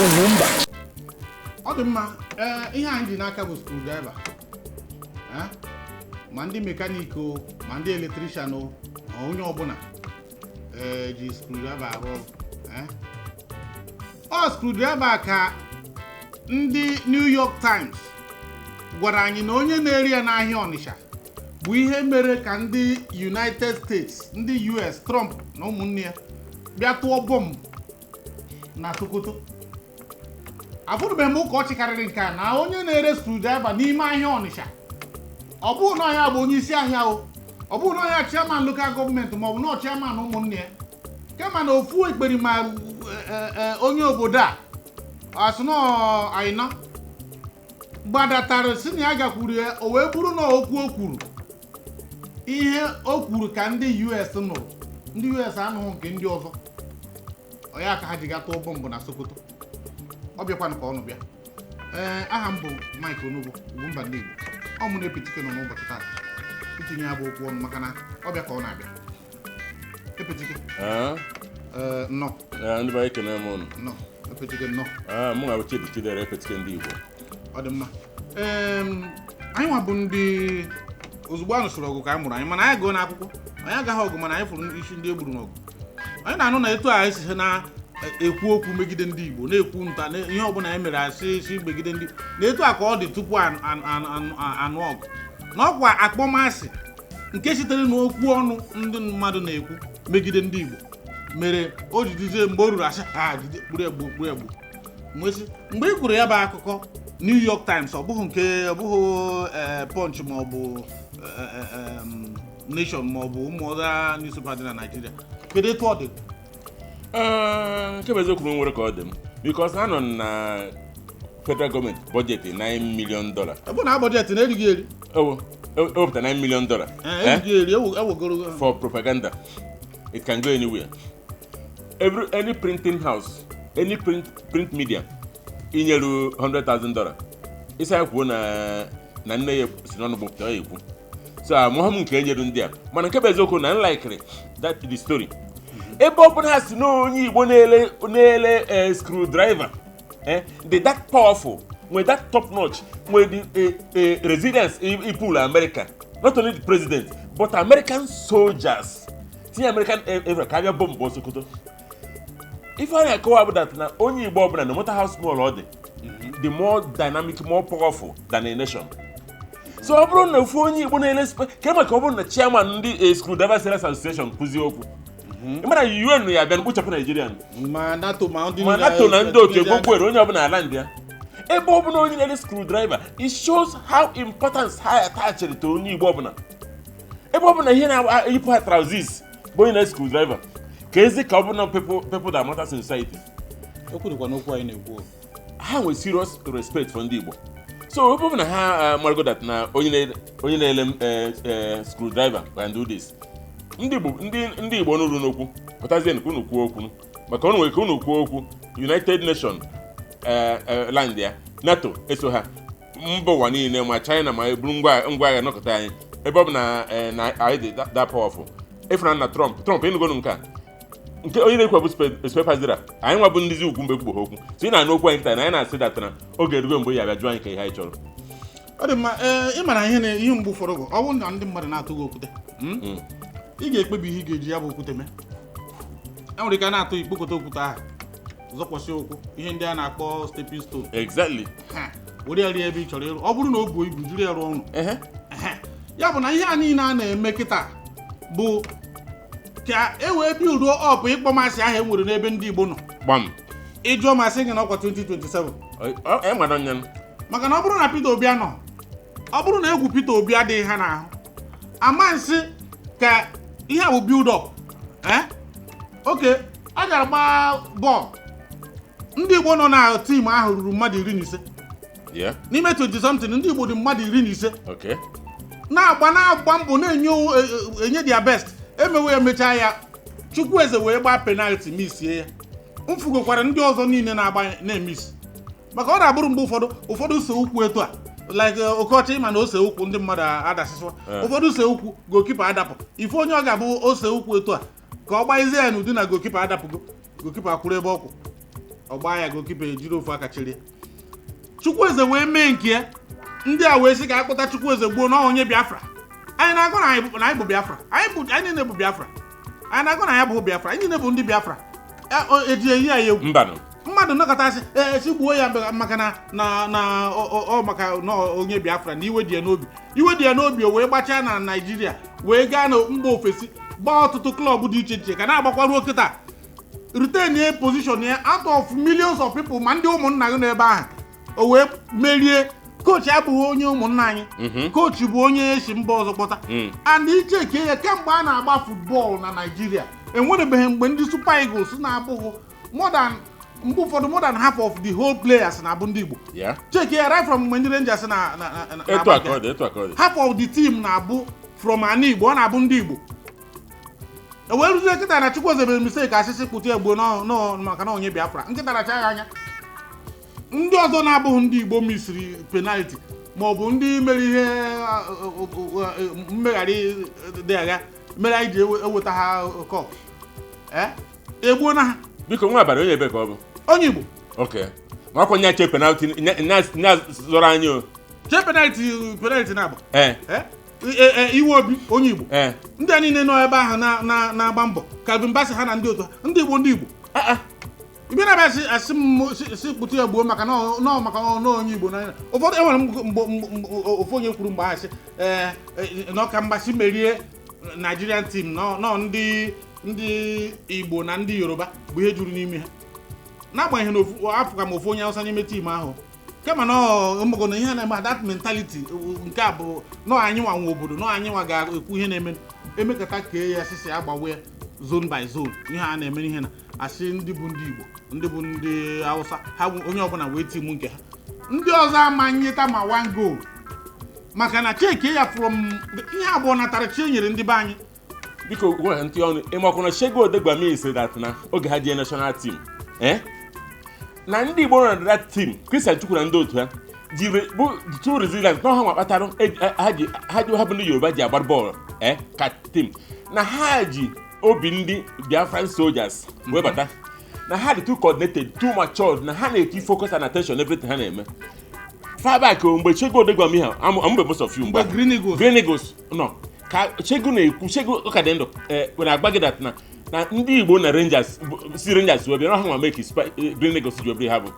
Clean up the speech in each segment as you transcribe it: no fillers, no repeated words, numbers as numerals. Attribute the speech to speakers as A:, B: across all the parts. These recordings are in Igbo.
A: Ugwumba.
B: Ọ dị mma. Ee, ihe anyị ji n'aka bụ screwdriver. Eh? Ma ndị mechanic o, ma ndị electrician o, ma onye ọbụla ee ji screwdriver arụ ọrụ. Eh? Ọ screwdriver ka ndị New York Times gwara anyị na onye na-eri ya n'ahịa Ọnịsha bụ ihe mere ka ndị United States, ndị US, Trump na ụmụnne ya bịa tụọ bọmbụ na Sokoto. Afụrụbeghị m ụka ọchị karịrị nke a na onye na-ere screwdriver n'ime ahịa Ọnịsha, ọ bụghị na ya bụ onye isi ahịa o, ọ bụghị na ya chairman local government, ma ọ bụ na chairman ụmụnne ya, kama na ofu ekperima onye obodo a asị na aịna gbadatara si na ya gakwuru ya, o wee bụrụ na okwu o kwuru, ihe o kwuru ka ndị US nụrụ, ndị US anụghị nke ndị ọzọ. Ọ ya ka ha ji ga tụọ bọmbụ na Sokoto. Ọ bịakwanụ ka ọnụ bịa. Ee, aha m bụ Mike Onugbu, Ugwumba ndị Igbo. Ọ mụ na-epetike nọ n'ụbọchị taa itinye ya bụ okwu ọnụ, maka na ọ bịa ka ọ na-abịa. Epetike. Ee, nnọọ.
C: Ndị be anyị, ekene m ụnụ.
B: Nnọọ, Epetike, nnọọ.
C: Mụ na Chidi Chidera, Epetike ndị Igbo.
B: Ọ dị mma. Anyị nwa bụ ndị ozugbo a nụsịrị ọgụ ka anyị mụrụ anyị, mana anyị gụọ n'akwụkwọ, anyị agaghị ọgụ, mana anyị fụrụ isi ndị e gburu n'ọgụ. Anyị na-anụ na etu a esi na-ekwu okwu megide ndị Igbo, na-ekwu nta na ihe ọbụla anyị mere asị si megide ndị, na etu a ka ọ dị tupu anụ ọgụ, na ọkwa akpọmasị nke sitere n'okwu ọnụ ndị mmadụ na-ekwu megide ndị Igbo mere o ji dizie mgbe o ruru asị ha jide kpuru egbu kpuru egbu. Nwesị mgbe ị kwuru ya bụ akụkọ New York Times, ọ bụghị nke ọ bụghị Punch ma ọ bụ Nation ma ọ bụ ụmụ ọda newspaper dị na Naịjirịa, kedu etu ọ dị?
C: Ee, nke bụ eziokwu m nwere ka ọ dị m, because anọ m na federal gọọmenti budget $9 million.
B: Ọ bụ na budget na-erighị eri.
C: Ewepụta $9 million.
B: Ee, erighị eri, ewegoro.
C: For propaganda, it can go anywhere. Every any printing house, any print media inyeru $100,000 ịsa ya kwuo na nne ya si n'ọnụ gbọpụta ya ekwu. So amụghị m nke enyeru ndị a, mana nke bụ eziokwu na nlikiri that the story, ebe ọ bụla ha si na onye Igbo na-ele screwdriver dị that powerful, nwere that top notch, nwere the resilience ipull America, not only the president but American soldiers, tinye American air ka abịa bọmbụ Sokoto. Ife a na-akọwa bụ that na onye Igbo ọbụla, no matter how small ọ dị, the more dynamic, more powerful than a nation. So ọ bụrụ na ofu onye Igbo na-ele ke maka ọ bụrụ na chairman ndị screwdriver sellers association kụzie okwu, ịmara UN ya bịa mkpochapụ Naijiria.
B: Ma NATO ma ndị
C: ma
B: niile.
C: NATO na ndị otu egwogwere onye ọbụla ala ndị ya, ebe ọ bụla onye na-ele screwdriver, it shows how important ha attached to onye Igbo ọbụla, ebe ọ bụla ihe na-eyipụ ha trousers bụ onye na screwdriver, ka ezi ka ọ bụ na people that matters in society.
B: Okwu dịkwa n'okwu anyị na-ekwu o.
C: Ha nwere serious respect for ndị Igbo. So ebe ọ bụ na ha marago that na onye na-ele screwdriver can do this, ndị Igbo, ndị Igbo nụrụ n'okwu pụtazie ka unu kwuo okwu, maka unu nwere ka unu kwuo okwu United Nation land ya, NATO eso ha, mba ụwa niile, ma China ma eburu ngwa agha nọkọta anyị, ebe ọ bụ na na anyị dị that powerful. Ịfụna na Trump ịnụgonu nke a, nke onye na-ekwu bụ spepazira anyị nwa bụ ndịzi ugwu mgbe ekwugbo okwu. So ị na-anụ okwu anyị kịta na anyị na-asị datara oge erugo mgbe ya abịa jụọ anyị ka ihe anyị chọrọ.
B: Ọ dị mma. Ee, ị mara ihe na ihe mgbe ụfọdụ bụ ọ bụrụ na ndị mmadụ na-atụ gị okwute, ị ga-ekpebi ihe ị ga-eji ya bụ okwute mee. E nwere ike a na-atụ ikpokọta okwute ahụ zọkwasị ụkwụ, ihe ndị a na-akpọ stepping stone. Ha, were ya rie ebe ị chọrọ ịrụ. Ọ bụrụ na o buo ibu, jiri ya rụọ ụlọ. Ehe. Ya bụ na ihe a niile a na-eme kịta bụ ka e wee build up ịkpọmasị ahụ e nwere n'ebe ndị Igbo nọ.
C: Gbam.
B: Ịjụọ masị gị na ọkwa 2027.
C: Ọ mara nya.
B: Maka na ọ bụrụ na Peter Obi anọ, ọ bụrụ na egwu Peter Obi adịghị ha n'ahụ, ama nsị ka ihe a bụ build up. Eh, oke a gara gbaa bọọlụ, ndị Igbo nọ na team ahụ ruru mmadụ 15. N'ime 20 something, ndị Igbo dị mmadụ 15 na-agba mbọ, na-enye enye their best. Emewe ya, mechaa ya, Chukwueze wee gbaa penalty, missie ya. Mfugokwara ndị ọzọ niile na-agba na-emiss, maka ọ na-abụrụ mgbe ụfọdụ, ụfọdụ se ụkwụ etu a, like Okocha, ịma na ose ụkwụ ndị mmadụ adasịsịwa. Ụfọdụ se ụkwụ, goalkeeper adapụ. Ife onye ọ ga-abụ ose ụkwụ etu a ka ọ gbazie ya n'ụdị na goalkeeper adapụgo, goalkeeper akwụrụ ebe ọkwụ. Ọ gbaa ya, goalkeeper ejiri ofu aka chịrị. Chukwueze wee mee nke ya. Ndị a wee sị ka akpụta Chukwueze gbuo na onye Biafra. Anyị na-agụ na anyị bụ Biafra, anyị bụ, anyị niile bụ Biafra. Anyị na-agụ na anyị bụ Biafra, anyị niile bụ ndị Biafra. Eji eyi anyị egwu?
C: Mbanụ.
B: Mmadụ nọkọtasị ee si gbuo ya maka na ọ maka na onye Biafra, na iwe dị ya n'obi, iwe dị ya n'obi. O wee gbachaa na Naijiria, wee gaa na mba ofesi, gbaa ọtụtụ club dị iche iche, ka na-agbakwa ruo kịta, retain position ya out of millions of people. Ma ndị ụmụnna gị nọ ebe ahụ, o wee merie. Coach abụghị onye ụmụnna anyị, coach bụ onye esi mba ọzọ kpọta. And icheke ya, kemgbe a na-agba football na Naijiria, enwerebeghị mgbe ndị Super Eagles na-abụghị more than, mgbe ụfọdụ, more than half of the whole players na-abụ ndị Igbo. Check ya, right from mgbe ndị Rangers na na na na
C: Etu a ka ọ dị, etu a ka ọ dị.
B: Half of the team na-abụ from ana Igbo, ọ na-abụ ndị Igbo. E wee ruzie nkịta na Chukwueze mere mistake, asịsị kpụta egbuo maka na onye Biafra. Nkịta racha ya anya. Ndị ọzọ na-abụghị ndị Igbo misiri penalty ma ọ bụ ndị mere ihe mmegharị dị agha mere anyị ji eweta ha cup, egbuo na ha.
C: Biko, nwa abalị, onye ebe ka ọ bụ?
B: Onye Igbo.
C: Ok, makwa nya che penalty nya zọrọ anyị o.
B: Chee penalty, penalty na-agba.
C: Ee.
B: Iwe Obi, onye Igbo.
C: Ee.
B: Ndị a niile nọ ebe ahụ na-agba mbọ, Calvin Bassey ha na ndị otu ha, ndị Igbo, ndị Igbo. Ibe na-abịa asị asị m si kpụta ya gbuo maka na maka na onye Igbo na ụfọdụ enwere m mgbe ofu onye kwuru mgbe ahụ sị ee na ọka mgbasi merie Nigerian team nọ ndị Igbo na ndị Yoruba bụ ihe juru n'ime ha, n'agbanyeghị na ofu afọ ka ma ofu onye Hausa n'ime team ahụ. Kama na mgbagọ na ihe na-eme that mentality nke a bụ nọ anyị nwa nwe obodo, nọ anyị nwa ga-ekwu ihe na-eme. Emekata kee ya, sisi agbawe ya zone by zone, ihe a na-eme, ihe na asị ndị bụ ndị Igbo, ndị bụ ndị Hausa, ha onye ọbụla wee team nke ha. Ndị ọzọ ama nyeta ma one goal, maka na cheke ya from ihe abụọ natara chi e nyere ndị be anyị.
C: Biko, gwa ntị ọnụ, ịmakwa na Segun Odegbami say that na oge ha jee national team, na ndị Igbo nọ na that team, Christian Chukwu na ndị otu ha jiri bụ too resilient na ha nwa kpatara ha ji ha bụ ndị Yoruba ji agba bọọlụ ka team, na ha ji obi ndị Biafran soldiers wee bata, na ha dị too coordinated, too matured, na ha na-eti focus and attention everything ha na-eme. Far back o, mgbe Segun Odegbami ha amụbe most of you mgbe
B: mgbe Green Eagles.
C: Green Eagles nọ ka Segun na-ekwu. Segun ụka dị ndụ were agba gị that na ndị Igbo na Rangers si Rangers wee bịa na ha nwa make Green Eagles ji obere ha bụ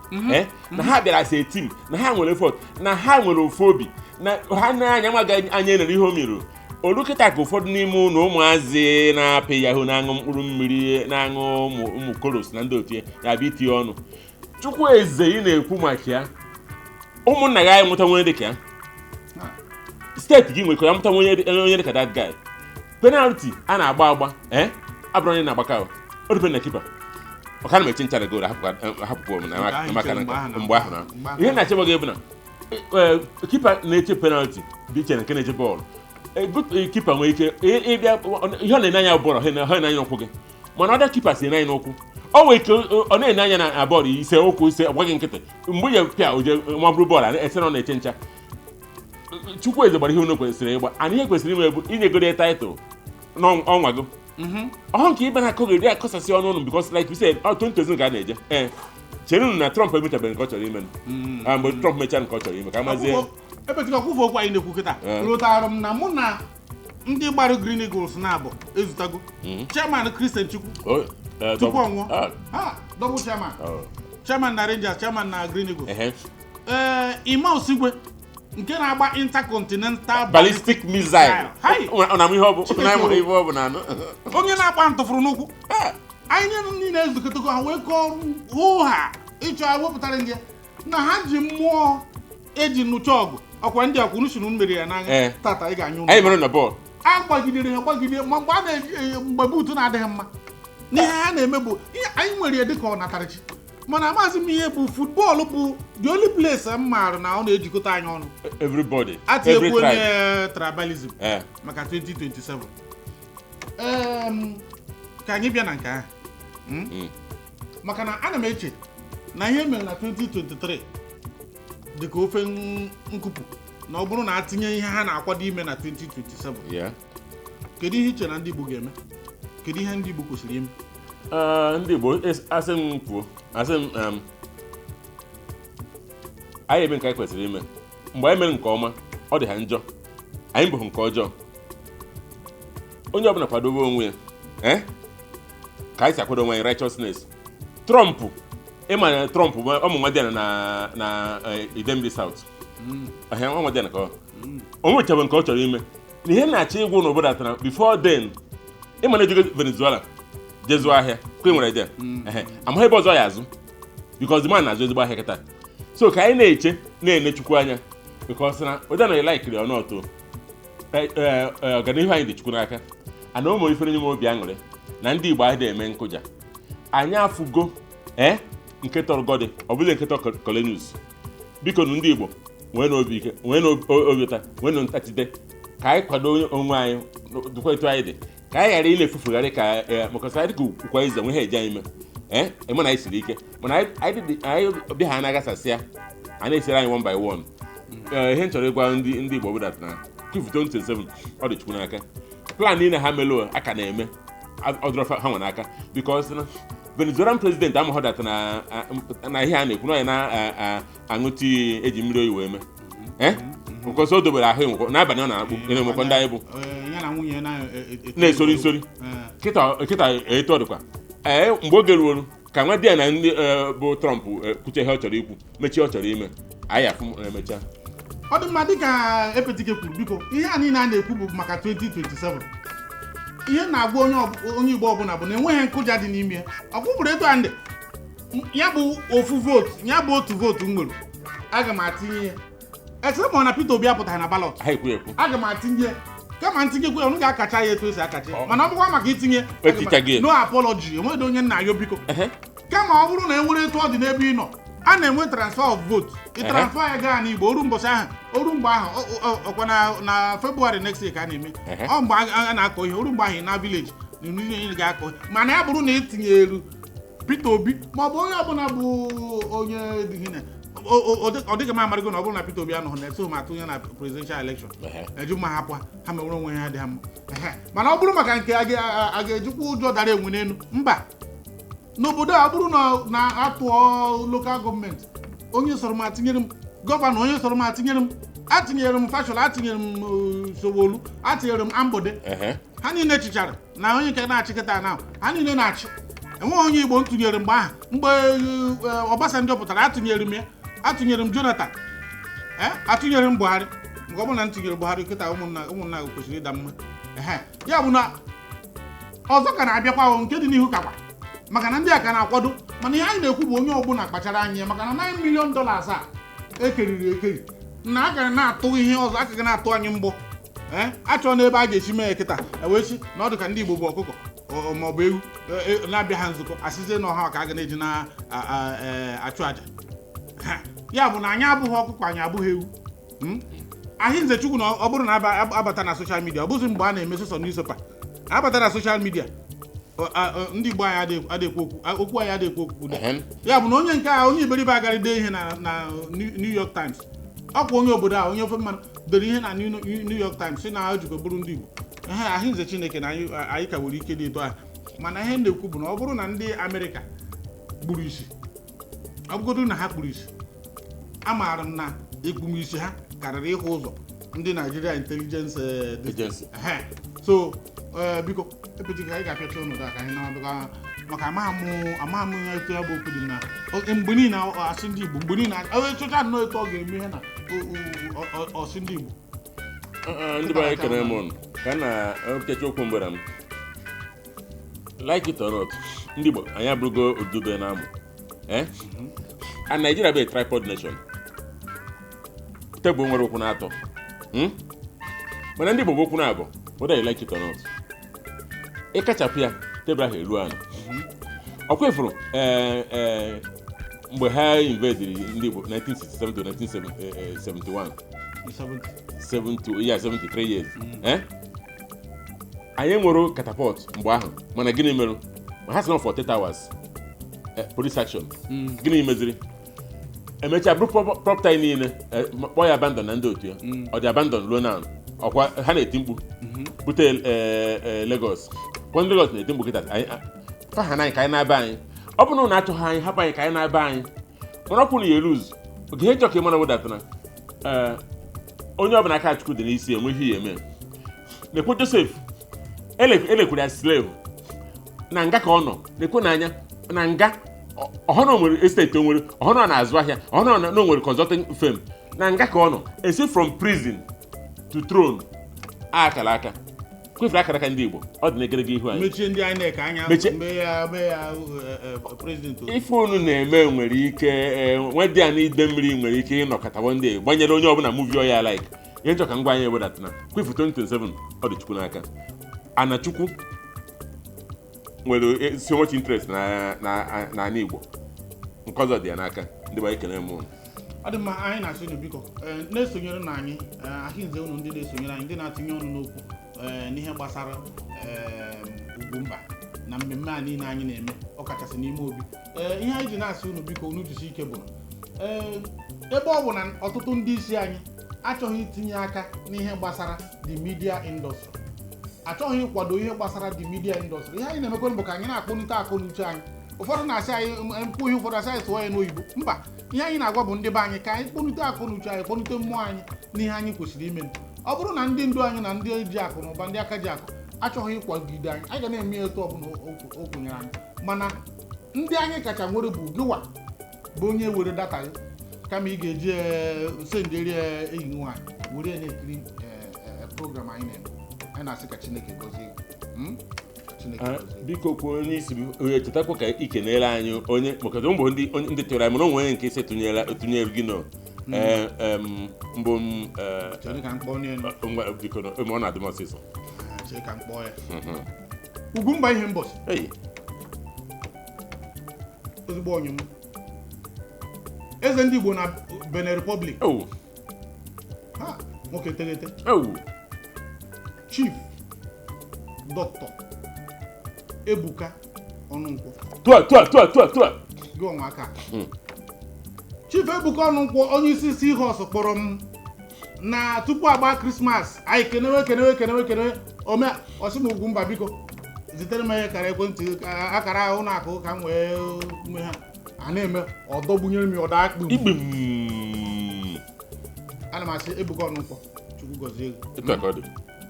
C: na ha bịara as a team, na ha nwere effort, na ha nwere ofu obi, na ha na-anya nwa anya enere ihe o mere olu kịta ka ụfọdụ n'ime ụlọ ụmụazị na-apị yahoo, na-aṅụ mkpụrụ mmiri, na-aṅụ ụmụ koros na ndị otu ya ya-abịa itinye ọnụ. Chukwueze ị na-ekwu maka ya, ụmụnna gị anyị nweta nwere dịka ya, steeti gị nwekọrọ amụta onye dịka that guy. Penalty a na-agba agba abụrụ onye na-agbaka o depend na keeper. Ọ ka na m eche nchara goal ahapụkwa m na
B: Nke ahụ
C: maka na
B: ichere mgbe ahụ na
C: mgbe ahụ na
B: mgbe ahụ.
C: Ihe na-achebe gị bụ na keeper na-eche penalty dị iche na nke na-eche bọọlụ. Good keeper nwere ike ịbịa ihe ọ na-ene anya bụ bọọlụ, ha na-anya n'ụkwụ gị, mana other keeper si ene anya n'ụkwụ. O nwere ike ọ na-ene anya na bọọlụ ise ụkwụ ise, ọ gwaghị nkịtị mgbe ya pịa oje nwa bụrụ bọọlụ ese na ọ na-eche ncha. Chukwueze gbara ihe unu kwesịrị ịgba ana ihe kwesịrị ime bụ inyegoro ya title n'ọnwa gị ọhụ nke ibe na-akọgheri akọsasị ọnụ ụnụ, because like you said, ọ 2020 ka a na-eje chere unu na Trump emechabeghị nke ọ chọrọ ime. Mgbe Trump mechara nke ọ chọrọ ime ka amazie.
B: Ebetụka kwufe okwu anyị na-ekwu kịta rụtara m na mụ na ndị gbara Green Eagles na-abụ ezutago chairman Christian Chukwu
C: Oh,
B: tupu ọ nwụọ.
C: Ah,
B: ha double chairman,
C: oh,
B: chairman na Rangers, chairman na Green Eagles. Ima Osigwe nke na-agba intercontinental
C: ballistic missile.
B: Hai!
C: Ọ na-amụ ihe ọ bụ
B: Chineke.
C: Na-amụ ihe ọ bụ na anụ.
B: Onye na-agba ntụfụrụ n'ụkwụ anyị niile ezukọtago ha wee kọọ hụ ha ịchọ wepụtara ndị ya na ha ji mmụọ eji nụcha ọgụ ọkwa ndị akwụrụ si na mmeri ya n'anya. Tata ị ga-anyụ
C: Anyị mere na bọọlụ.
B: A gbagidere ha gbagide ma mgbe a na-eji mgbe buutu na-adịghị mma n'ihe ha na-eme bụ ihe anyị nwere ya dịka ọ natarachi, mana amaghịzị m ihe bụ football bụ the only place m maara na ọ na-ejikọta anyị ọnụ.
C: Everybody, every
B: Atinyekwu
C: tribe.
B: Onye tribalism maka 2027. Ka anyị bịa na nke ahụ. Maka na ana m eche na ihe mere na 2023 dị ka ofe nkupu, na ọ bụrụ na atinye ihe ha na-akwado ime na 2027, kedu ihe iche na ndị Igbo ga-eme? Kedu ihe ndị Igbo kwesịrị ime?
C: Ee, ndị Igbo, asị m kwuo, asị m anyị eme nke anyị kwesịrị ime. Mgbe anyị mere nke ọma, ọ dị ha njọ. Anyị bụ nke ọjọọ. Onye ọbụla kwadobe onwe ya, ka anyị si akwado onwe anyị righteousness. Trump, ịma na Trump bụ ụmụ nwa dị na Idemili South. Ahịa nwa dị ka ọ o nwechabe nke ọ chọrọ ime na ihe na-achọ ịgwụ n'obodo atara. Before then, ịma na ejugo Venezuela jee zụọ ahịa kwe nwere idea. Ehe, amaghị ebe ọzọ ya azụ, because the man na-azụ ezigbo ahịa kịta. So ka anyị na-eche, na-ene Chukwu anya, because na ụda na laikiri ọnọtụ ọganihu anyị dị Chukwu n'aka. Ana ụmụ ifere nye m obi aṅụrị na ndị Igbo adịghị eme nkụja. Anyị afụgo ee nke tọrọ gọdị, ọ bụla nke tọrọ Cornelius. Biko nụ, ndị Igbo, nwee n'obi ike, nwee n'obi ụta, nwee na ntachite, ka anyị kwado onwe anyị dịkwa etu anyị dị, ka anyị ghara ị na-efufugharị ka maka anyị dịka ukwa ize nwe ha eji anyị mee ee eme na anyị siri ike. Mana anyị bịa ha na-agasasị ya, a na-esiri anyị one by one. Ee, ihe m chọrọ ịgwa ndị Igbo bụ that na 2027, ọ dị Chukwu n'aka. Plan niile ha melụ aka na-eme ọ dọrọ ha nwe n'aka, because na Venezuelan president amaghọ that na ihe a na-ekwu na ya na-aṅụ tii eji mmiri oyi wee mee, ee, because o dobere ahụ enwekọ n'abalị ọ na-akpụ enwekọ ndị anyị bụ
B: Ya na nwunye na
C: na-esori nsori. Kịta kịta etu ọ dịkwa, ee, mgbe oge ruoru ka nwa di ya na ndị bụ Trump kwuche ihe ọ chọrọ ikwu, mechie ọ chọrọ ime, anyị afụ emechaa.
B: Ọ dị mma. Dịka Epetike kwuru, biko, ihe a niile a na-ekwu bụ maka 2027. Ihe na-agwa onye Igbo ọbụla bụ na enweghị nkụja dị n'ime ya. Ọ bụrụ etu a ndị ya bụ ofu vootu, ya bụ otu vootu m nwere, aga m atinye ya, except ma ọ na Peter Obi apụtaghị na ballot.
C: Ha ekwu ekwu.
B: Aga m atinye, kama ntinyekwu ya, ọnụ ga-akacha ya etu esi akacha ya. Mana ọ bụkwa maka itinye
C: Etichaghị ya.
B: No apology, enweghị onye nna ya, biko. Kama ọ bụrụ na e nwere etu ọ dị n'ebe ị nọ, a na-enwe transfer of vote, ị transfer ya gaa n'Igbo oru mbọchị ahụ, oru mgbe ahụ, ọkwa na February next year ka a na-eme. Ọ mgbe a na-akọ ihe, oru mgbe ahụ na village na ihe ga-akọ. Mana ya bụrụ na ị tinyeru Peter Obi ma ọ bụ onye ọbụla bụ onye dị ihe ọ dịghị m amarịgo na ọ bụrụ na Peter Obi anọghị na eso m atụnye na presidential election. Eju ma hapụ ha, ha mewere onwe ha dị ha mma. Mana ọ bụrụ maka nke a ga-ejikwa ụjọ dara enwe n'elu mba n'obodo a, ọ bụrụ na na-atụọ local government, onye sọrọ m atinyere m governor, onye sọrọ m atinyere m, atinyere m Fashola, atinyere m Sanwo-Olu, atinyere m Ambode. Ha niile chịchara na onye nke na-achị kịta na ha niile na-achị, enweghị onye Igbo m tụnyere mgbe ahụ. Mgbe Obasanjo pụtara, atụnyere m ya, atụnyere m Jonathan, ee, atụnyere m Buhari. Nke ọ bụrụ na m tụnyere Buhari kịta, ụmụnna ụmụnna kwesịrị ịda mma. Ehe, ya bụ na ọzọ ka na-abịakwa o, nke dị n'ihu kakwa, maka na ndị a ka na-akwado. Mana ihe anyị na-ekwu bụ onye ọbụla kpachara anya ya, maka na $9 million a ekeriri ekeri na a ka na-atụ ihe ọzọ, aka ga na-atụ anyị mbọ. Ee, achọọ n'ebe a ga-esi mee ya kịta, ewee sị na ọ dị ka ndị Igbo bụ ọkụkọ maọbụ ewu na-abịa ha nzukọ, asịzie na ọha ka a ga na-eji na-achụ àjà ha. Ya bụ na anyị abụghị ọkụkọ, anyị abụghị ewu. Ahịnze Chukwu na ọ bụrụ na abata na social media, ọ bụzi mgbe a na-eme sọsọ newspaper, abata na social media, ndị Igbo anyị adịghị ekwu okwu, okwu anyị adịghị ekwu okwu. Ya bụ na onye nke a, onye iberibe agara dee ihe na New York Times, ọkwa onye obodo a, onye ofe mmanụ dere ihe na New York Times si na o jikwa bụrụ ndị Igbo. Ehe, ahịnze Chineke na anyị ka nwere ike dị etu ahụ. Mana ihe m na-ekwu bụ na ọ bụrụ na ndị Amerịka kpuru isi, ọ bụgodu na ha kpuru isi, amaara m na ekpumisi ha karịrị ịhụ ụzọ ndị Nigeria Intelligence
C: Agency.
B: Ehe. So biko, epetike anyị ga-apịacha ụnụ ka anyị na maka amaghị m etu ya bụ okwu dị na mgbe niile asị ndị Igbo, mgbe niile chọcha nnọọ etu ọ ga-eme ihe na ọsị ndị Igbo.
C: Ndị be anyị, ekene m ụnụ ka a na-ekecha okwu mgbere m. Like it or not, ndị Igbo anyị abụrụgo odube na amụ, eh, and Nigeria bụ a tripod nation, tebụl nwere ụkwụ na-atọ. Mana ndị Igbo bụ okwu na-abụ. Whether you like it or not, ịkachapụ ya, tebụl ahụ elu ala. Ọkwa ifuru ee ee mgbe ha invadiri ndị Igbo 1967 to 1971, 70, yeah, 73 years, eh, anyị nwere catapult mgbe ahụ. Mana gịnị mere? Ma ha sị na 48 hours police action. Gịnị meziri? Emechaa bụrụ property anyị niile, kpọọ ya abandon na ndị otu ya. Ọ dị abandon ruo na ọkwa ha na-eti mkpu bute Lagos. Kwa ndị Lagos na-eti mkpu kịta anyị Faha na anyị ka anyị na-aba anyị. Ọ bụrụ na unu achọghị anyị, hapụ anyị ka anyị na-aba anyị. Mana ọ kwụ na ya eluz oge ihe nchọ ka ị mara wedatara ee onye ọbụla aka Chukwu dị n'isi enweghị ihe eme. Nekwe Joseph, elekwere ya slave na nga ka ọ nọ na-ekwe n'anya na nga. Ọhụrụ nwere estate, o nwere ọhụrụ na-azụ ahịa ọhụrụ na o nwere consulting firm na nga ka ọ nọ esi from prison to throne. Akara aka kwefere akara aka ndị Igbo, ọ dị n'egerege ihu anyị.
B: Mechie ndị INEC anya. Mee ya president.
C: Ife unu na-eme nwere ike nwedị ya n'ide mmiri, nwere ike ịnọkọtawo ndị gbanyere onye ọbụla movie ya like ihe nchọ ka ngwa anyị ewedatana kwefu 2027. Ọ dị Chukwu n'aka. Ana Chukwu nwere so much interest na na na ala Igbo, nke ọzọ dị ya n'aka. Ndị bụ anyị kene m unu.
B: Ọ dị mma. Anyị na-asị unu biko, na-esonyere na anyị, ahịnze unu ndị na-esonyere anyị, ndị na-atinye ọnụ n'okwu n'ihe gbasara Ugwumba na mmemme a niile anyị na-eme, ọkachasị n'ime obi. Ihe anyị ji na-asị unu biko, unu jisi ike, bụ ebe ọ bụ na ọtụtụ ndị isi anyị achọghị itinye aka n'ihe gbasara the media industry, achọghị ịkwado ihe gbasara the media industry. Ihe anyị na-emekwa bụ ka anyị na-akpọlite akọ na uche anyị. Ụfọdụ na-asị anyị mpụ ihe, ụfọdụ asị anyị sụọ ya n'oyibo. Mba, ihe anyị na-agwa bụ ndị be anyị ka anyị kpọlite akọ na uche anyị, kpọlite mmụọ anyị n'ihe anyị kwesịrị ime. Ọ bụrụ na ndị ndu anyị na ndị ji akụ na ụba, ndị aka ji akụ, achọghị ịkwagide anyị, anyị ga na-eme ya etu ọbụla o kwenyere anyị. Mana ndị anyị kacha nwere bụ gịwa bụ onye were data gị, kama ị ga-eji senderi enyi gị nwaanyị were ya na-ekiri program anyị na-eme. Anyị na-asị ka Chineke gọzie gị. Ka Chineke gọzie gị.
C: Biko kwuo onye isi m, onye chetakwa ka ikenere anyị onye maka na ụmụ ndị onye ndị tụrụ anyị, mana onwe onye nke isi tụnyere tụnyere gị nọ. Ee, mbụ m
B: Chere ka m kpọọ n'elu.
C: Ngwa, biko nọ, ma ọ na-adị m ọsịsọ.
B: Chere ka m kpọọ ya. Ugwumba ihe mbọsị.
C: Ei.
B: Ezigbo onye m, eze ndị Igbo na Benin Republic.
C: Ewu.
B: Ha nwoke teghete.
C: Ewu.
B: Chief Dr. Ebuka Ọnụnkwọ.
C: Tụa tụa tụa tụa tụa.
B: Gị ọnwa aka. Chief Ebuka Ọnụnkwọ, onye isi Seahorse, kpọrọ m na tupu agba Krismas. Anyị kenewe kenewe kenewe kenewe ome ọsị m, "Ugwumba, biko zitere m ihe kara ekwentị, akara ụlọ akụ ka m wee mee ha." A na-eme ọdọgbunyere m ya ọdọ akpụ.
C: Ikpim.
B: Ana m asị Ebuka Ọnụnkwọ, Chukwu gọzie gị.
C: Etu a ka ọ dị.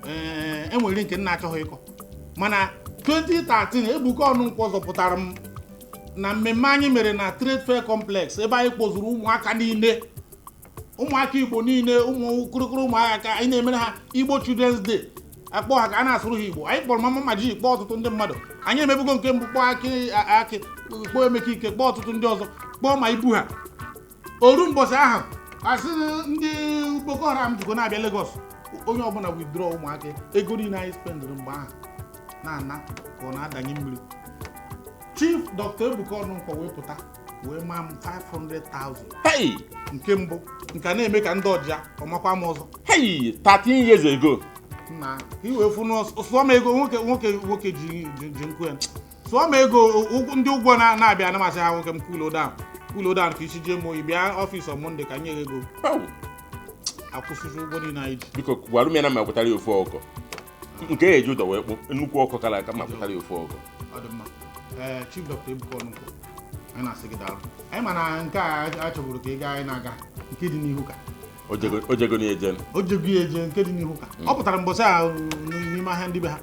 B: Ee, enwere nke nna achọghị ịkọ, mana 2013 Ebuka Ọnụnkwọ zọpụtara m na mmemme anyị mere na Trade Fair Complex, ebe anyị kpọzuru ụmụaka niile, ụmụaka Igbo niile, ụmụ kụrụkụrụ ụmụaka, ka anyị na-emere ha Igbo Children's Day, akpọ ha ka a na-asụrụ ha Igbo. Anyị kpọrọ Mama Maji, kpọọ ọtụtụ ndị mmadụ. Anyị emebugo nke mbụ, kpọọ Akị Akị, kpọọ Emeka Ike, kpọọ ọtụtụ ndị ọzọ, kpọọ ma ibu ha oru. Mbọsị ahụ asị ndị Boko Haram jikọ na-abịa Lagos, onye ọbụla withdraw ụmụaka. Ego niile anyị spendịrị mgbe ahụ na-ana ka ọ na-adanye mmiri. Chief Dr. Ebuka Ọnụnkwọ wee pụta wee maa m 500,000.
C: Hey.
B: Nke mbụ nke a na-eme ka ndị ọjịa ọmakwa m ọzọ.
C: Hey, 13 years ago.
B: Na ka i wee fụ n'ọsọ sụọ m ego, nwoke nwoke nwoke ji nkụ ya sụọ m ego. Ndị ụgwọ na-abịa anamasị ha. Nwoke m, cool down, cool down, ka isi jee m oyi, bịa ọfịs on Monday ka nye gị ego.
C: Oh.
B: Akwụsịsị ụgwọ niile anyị ji.
C: Biko gwara m ya na ma gwetara ya ofu ọkụkọ nke ya eji ụdọ wee kpụ, nnukwu ọkụ kara aka, ma gwetara ya ofu ọkụkọ.
B: Ọ dị mma. Ee, Chief Dr. Ebuka Ọnụnkwọ, anyị na-asị gị daalụ. Anyị ma na nke a a chọburu ka ị gaa, anyị na-aga nke dị n'ihu ka
C: ojego na eje.
B: O jego ya eje nke dị n'ihu ka ọ pụtara mbọsị a n'ime ahịa ndị be ha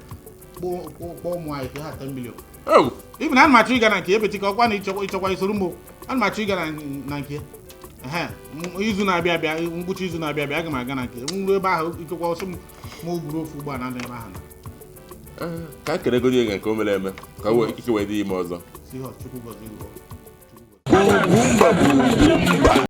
B: kpọọ ụmụ anyị ka ha 10 million.
C: Oh.
B: Ibi na ana m achọ ịga na nke ebeti ka ọkwa na ịchọkwa isoro m. Ana m achọ ịga na nke ehe izu na-abịa abịa, ngwụcha izu na-abịa abịa, aga m aga na nke m ruo ebe ahụ. Ịchọkwa ọsọ m ma o buru ofu ụgbọala na ebe ahụ na.
C: Ka a kelegoro ya nke o mere eme ka o ike wee dị ime ọzọ.
B: Seahorse, Chukwu gọzie gị. Chukwu gọzie.
A: Ugwumba bụ Ugwumba.